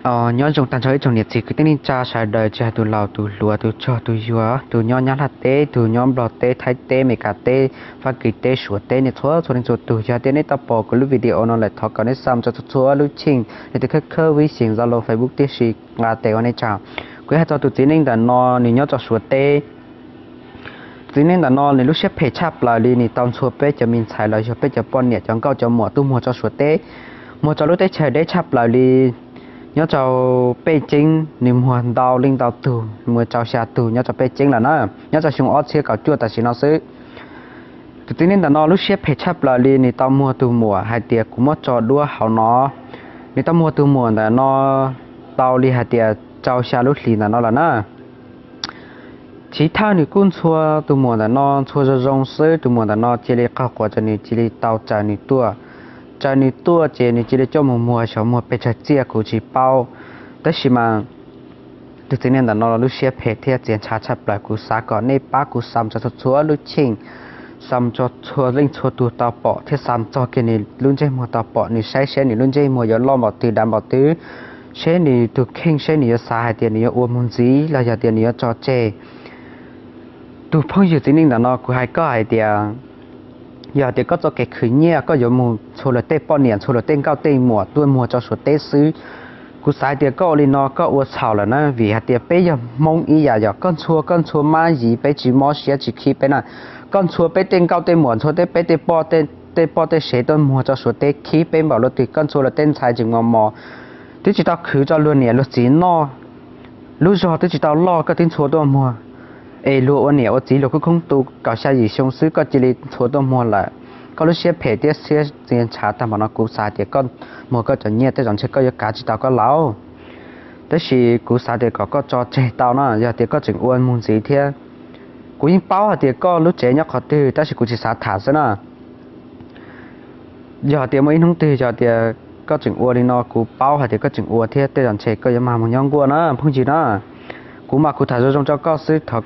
Nyob zoo tag nrho ib tsoom niam txiv kwv tij neej tsa sawv daws, tsis hais tus laus tus hluas, tus tsog tus yuag, tus nyob Nyab Laj teb, tus nyob Nplog teb, Thaib teb, Amelikas teb, Fab Kis teb, Suav teb, nej txhua txhua leej txhua tus. Yog tias nej tau pom kuv lub video no lawm, thov kom nej xa tso txhua txhua lub cheej, nej tus khawb khawb vib xyeem, Zalo, Facebook tib si, nqa tes ua nej tsaug. Kuv hais txog tus txiv neej ntawm no, nws nyob rau Suav teb. Txiv neej ntawm no nws lub siab phem tshaj plaws li, nws tau ntxhua peb cov me ntxhais los yog peb cov poj niam cov nkauj cov muam tuaj muag rau Suav teb, muag rau lub teb chaws deb tshaj plaws li. Nyob rau Pej Ceeb nws muag ntau leej ntau tug, muag rau xya tug nyob rau Pej Ceeb lawm na, nyob rau xyoo ob txhiab kaum cuaj tam sim no xwb. Tus txiv neej ntawm no lub siab phem tshaj plaws li, nws tau muag tus muam hais tias kuv muab tso duab hauv no. Nws tau muag tus muam ntawm no tau li hais tias rau xya lub hlis ntawm no lawm na. Chiv thawj nws kuj ntxhua tus muam ntawm no ntxhua zoo zoo xwb, tus muam ntawm no cia li qaug quav rau nws, cia li tau raws nws tuaj. Raws nws tuaj ces nws cia li coj mus muag xyov muag pes tsawg txiaj kuv tsis paub. Tab sis mas tus txiv neej ntawm no lub siab phem thiab txias ntshav tshaj plaws, kuv xav kom nej pab kuv xa tso txhua txhua lub cheej, xa tso txhua leej txhua tus tau pom thiab xa txog kiag nws lub ntsej muag tau pom, nws saib seb nws lub ntsej muag yuav loj npaum twg dav npaum twg, seb nws tus kheej seb nws yuav xav hais tias nws yuav ua mus ntxiv los yog tias nws yuav tso tseg. Tus phooj ywg txiv neej ntawm no kuv hais koj hais tias, yog tias koj txoj kev khwv nyiaj koj yuav mus ntxhua luag tej poj niam ntxhua luag tej nkauj tej muam tuaj muag rau Suav teb xwb, kuv xav hais tias koj ua li no koj ua txhaum lawm na, vim hais tias peb yog Hmoob ib yam, yog koj ntxhua koj ntxhua mab yiv peb tsis mob siab tsis khib peb na. Koj ntxhua peb tej nkauj tej muam, ntxhua tej peb tej poj, tej poj tej sev tuaj muag rau Suav teb khib peb npaum luaj twg, koj ntxhua luag tej ntxhais tseem mos mos, twb tsis tau khwv rau luag niam luag txiv noj, lub zog twb tsis tau loj koj twb ntxhua tuaj muag, es luag ua niam ua txiv luag khoob khoob tu kaum xya yim xyoo xwb koj cia li ntxhua tuaj muag lawm. Koj lub siab phem thiab siab txias ntshav tag npaum no, kuv xav tias koj muag koj cov nyiaj tej zaum ntshe koj yuav kav tsis tau koj laus. Tab sis kuv xav tias kom koj tso tseg tau no, yog tias koj tseem ua mus ntxiv thiab. Kuv yeej paub hais tias koj lub tsev nyob qhov twg tab sis kuv tsis xav tham xwb na. Yog tias muaj ib hnub twg yog tias koj tseem ua li no, kuv paub hais tias koj tseem ua thiab tej zaum ntshe koj yuav mag mus nyob nkuaj na phooj ywg na. Kuv mas kuv tham zoo zoo rau koj xwb, thov